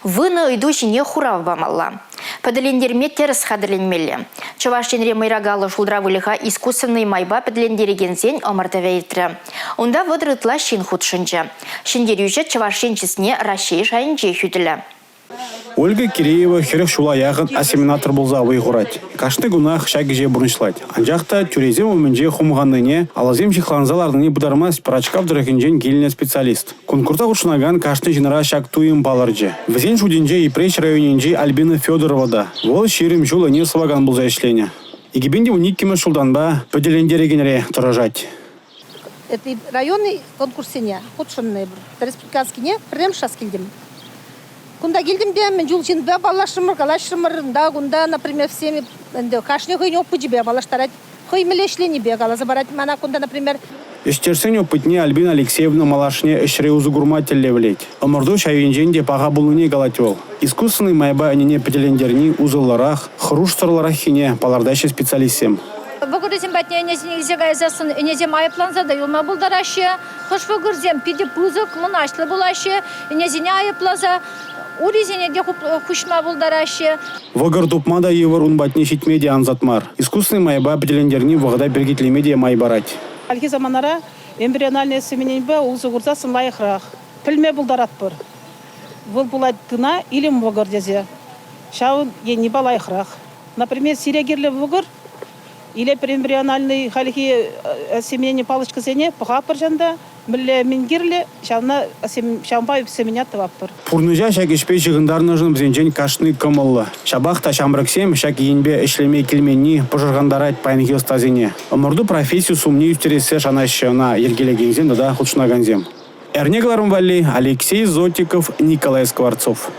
Вунӑ ыйту ҫине хурав памалла. Пӗтӗлентерме тӗрӗс хатӗрленмелле. Чӑваш Енре мӑйракаллӑ шултра выльӑха искусственнӑй майпа пӗтӗлентерекенсен ӑмӑртӑвӗ иртрӗ. Унта 30 ытла ҫын хутшӑнчӗ. Ҫӗнтерӳҫӗ Чӑваш Ен чысне Раҫҫей шайӗнче хӳтӗлӗ. Ольга Киреева 40 ҫула яхӑн осеменатор пулса вӑй хурать. Кашни кунах ҫак ӗҫе пурнӑҫлать. Анчах та тӳресем умӗнче хумханнине, алӑсем ҫыхланса ларнине пытармасть Пӑрачкав тӑрӑхӗнчен килнӗ специалист. Конкурса хутшӑнакан кашни ҫынра ҫак туйӑм палӑрчӗ. Вӗсен шутӗнче Йӗпреҫ районӗнчи Альбина Федорова та. Вӑл 20 ҫул ӗне сӑвакан пулса ӗҫленӗ. 2012-мӗш ҫултанпа пӗтӗлентерекенре тӑрӑшать. Районный конкурссене хутшӑннӑ эпир. Республиканскине пӗрремӗш час килтӗм. Кунта килтӗм те мӗн чул ҫынпа паллашрӑмӑр, калаҫрӑмӑр. Унта кунта, например, всеми ӗнтӗ кашни хӑйӗн опычӗпе паллаштарать. Хӑй мӗнле ӗҫленипе каласа парать мана кунта, например. Ӗҫтешсен опытне Альбина Алексеевна малашне ӗҫре усӑ курма тӗллевлет. Ӑмӑрту ҫав енчен те паха пулнине калать вӑл. Искусственнӑй майпа ӗнене пӗтӗлентерни усӑллӑрах, хӑрушсӑрлӑраххине палӑртаҫҫӗ специалистсем. Вӑкӑрсем патне ӗнесене илсе кайсассӑн ӗнесем айӑпланса та юлма пултараҫҫӗ. Хӑш вӑкӑрсем питӗ пысӑк, мӑнаҫлӑ пулаҫҫӗ. Ӗнесене айӑпласа урисене те хуҫма пултараҫҫӗ. Вӑкӑр тупма та йывӑр, ун патне ҫитме те ансат мар. Искусственнӑй майпа пӗтӗлентерни вӑхӑта перекетлеме те май парать. Хальхи саманара эмбриональное осемененипе усӑ курсассӑн лайӑхрах. Пӗлме пултаратпӑр. Вӑл пулать кӑна илем вӑкӑр тесе. Ҫав еннипе лайӑхрах. Например, сире кирлӗ вӑкӑр или эмбриональный хальхи осеменение палочкӑсене пӑхатпӑр ҫанта, мӗнле мӗн кирлӗ, ҫавна ҫавӑнпа семеня тӑватпӑр. Пурнӑҫа ҫак ӗҫпе ҫыхӑнтарнӑшӑн вӗсенчен кашни кӑмӑллӑ. Ҫапах та ҫамрӑксем ҫак енпе ӗҫлеме килменни пӑшӑрхантарать паянхи ӑстасене. Ӑмӑрту професси сумне ӳстерессе шанаҫҫӗ ӑна йӗркелекенсем тата хутшӑнакансем. Эрне кӑларӑм валли Алексей Зотиков, Николай Скворцов.